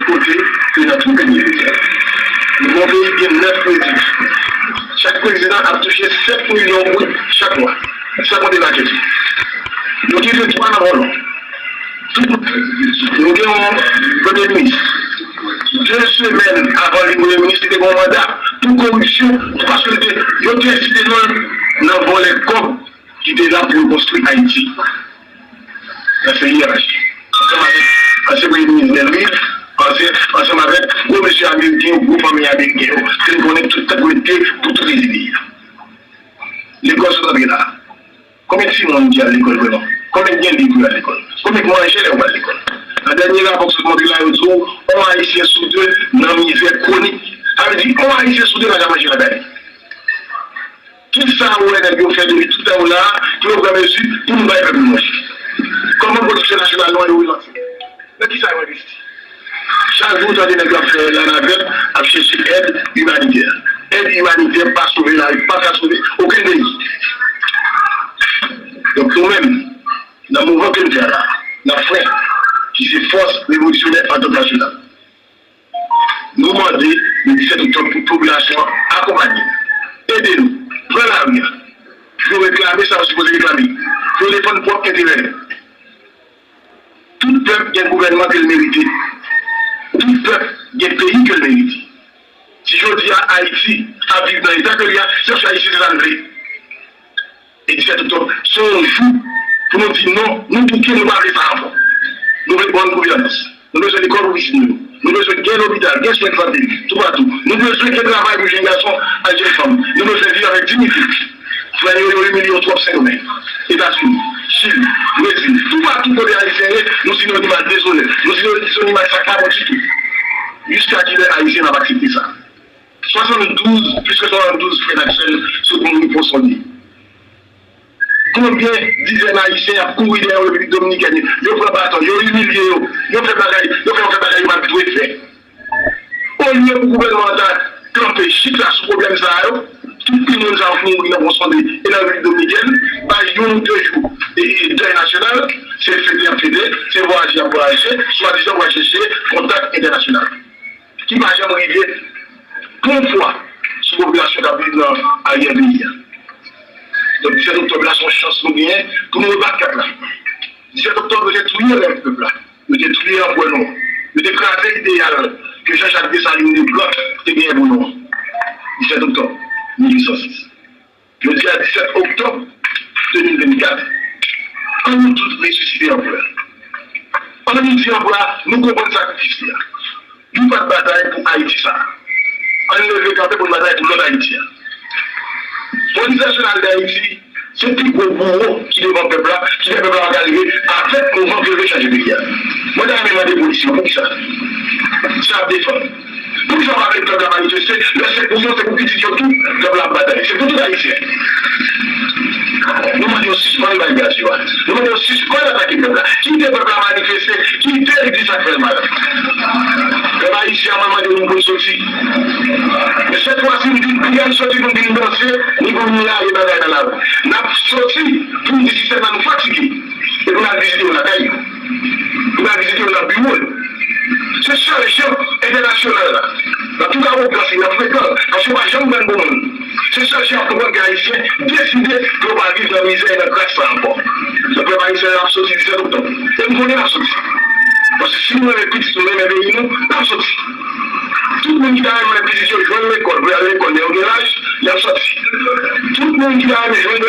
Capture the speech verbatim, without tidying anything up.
kote ke nan tout peyi Ayiti a. Nou gen yon peyi ki gen nèf prezidan. Chak prezidan ap touche sèt milyon goud chak mwa, san konte makèt yo. Nou gen twa nan vòlò. Tout, nou gen yon premye minis. De semèn avan li premye minis, li te gen yon manda pou koripsyon, paske li te, yo te site non l nan vòlè kòb ki te la pou yo konstwi Ayiti. Nan seri H. Ansanm avèk ansyen premye minis Bellerive, ansyen, ansanm avèk gwo mesye ameriken yo, gwo fanmi ameriken yo, ke n konnen tout tan pou yo te pou tout rezili. Lekòl sot antre la. Konbyen timoun ki al lekòl vrèman? Konbyen ki gen liv pou yo al lekòl? Konbyen ki manje lè yo al lekòl? Nan dènye rapò k sot montre la, yo di w, yon Ayisyen sou de nan mizè kwonik. Sa vle di, yon Ayisyen sou de pa ka manje lakay li. Kisa ou wè nèg yo fè depi tout tan yo la a, ki yo pran mezi pou nou bay pèp nou manje? Kòman pwodiksyon nasyonal nou an yo relanse? Nan kisa yo envesti? Chak jou ou tande nèg yo ap fè lanavèt, ap chèche èd imanitè. Èd imanitè pa sove lavi, pa ka sove okenn peyi. Donk nou menm, nan mouvman ke n fè a la, nan fren, ki se Fòs Revolisyonè Antant Nasyonal, nou mande le disèt oktòb pou popilasyon an akonpanye n, ede nou, pran lari a, pou yo reklame sa yo sipoze reklame, pou yo defann pwòp enterè yo. Tout pèp gen gouvènman ke l merite. Tout pèp gen peyi ke l merite. Si jodi a Ayiti ap viv nan eta ke l ye a, se paske Ayiti se sa l vle. E disèt oktòb, se yon jou pou nou di non, nou bouke, nou pa vle sa ankò. Nou vle bòn gouvènans. Nou bezwen lekòl pou pitit nou yo. Nou bezwen gen lopital, gen swen sante, toupatou. Nou bezwen gen travay pou jèn gason ak jèn fanm. Nou bezwen viv avèk diyite. Frè nou yo imilye yo twòp Sendomeng, Etazini, Chili, Brezil, toupatou kote Ayisyen ye, nou sinonim ak dezonè, nou sinonim ak sa k pa bon ditou. Jiska kilè Ayisyen n ap aksepte sa? Swasanndouz, plis ke swasanndouz frè n ak sè n sot mouri pou yon sonde. Konbyen dizèn Ayisyen ap kouri dèyè Repiblik Dominikèn yo, yo pran baton, yo imilye yo, yo fè bagay, yo fè, yo fè bagay yo pa t dwe fè. Olye pou gouvènman an ta kanpe chita sou pwoblèm sa yo, tout timoun sa yo ki mouri nan Ponsonde e nan Repiblik Dominikèn, bay youn ou de jou e, e dèy nasyonal, se fete y ap fete, se vwayaje y ap vwayaje, swadizan pou al chèche kontak entènasyonal. Ki pa janm rive pou yon fwa sou popilasyon k ap viv nan aryè peyi a. Donk, disèt oktòb la, se yon chans nou genyen pou nou rebat kat la. Disèt oktòb, yo te touye rèv pèp la. Yo te touye anpè nou an. Yo te kraze ideyal ke Jean-Jacques Dessalines Leblanc te genyen pou nou an. Disèt oktòb mil uit san sis. Jodi a, disèt oktòb de mil vennkat, ann nou tout resisite anpè a. Ann nou di anpè a, nou konprann sakrifis li a. Li pa t batay pou Ayiti sa a. Ann leve kanpe pou n batay pou lòt Ayiti a. Polis Nasyonal d Ayiti se pi gwo bouwo ki devan pèp la, ki fè pèp la pa ka leve avèk mouvman pou yo vle chanje peyi a. Mwen ta renmen mande polis yo poukisa sa y ap defann. Poukisa yo pa vle pèp la manifeste? Lè se pou yo, se pou pitit yo tou pèp la ap batay. Se pou tout Ayisyen. Nou mande yo sispann bay gaz yo a. Nou mande yo sispann atake pèp la. Kite pèp la manifeste. Kite l di sa k fè l mal. Pèp ayisyen an, mwen mande nou pou n soti. Men sèt fwa si m di n pou n soti, pou n vin danse, ni pou n lage bagay nan lari. N ap soti pou n di sistèm nan nou fatige. E pou n al vizite yo lakay yo. Pou n al vizite yo nan biwo yo. Se sèl jan entènasyonal la, nan tout awogans li, nan frekan, paske yo pa janm pran pou moun. Se sèl jan y ap konprann ke Ayisyen deside pou yo pa viv nan mizè e nan kras sa ankò. Donk, pèp ayisyen an ap soti disèt oktòb. E m konnen l ap soti. Paske si nou renmen pitit nou, renmen peyi nou, n ap soti. Tout moun ki ta renmen wè pitit yo jwenn lekòl, pou y al lekòl lè yo gen laj, y ap soti. Tout moun ki ta renmen jwenn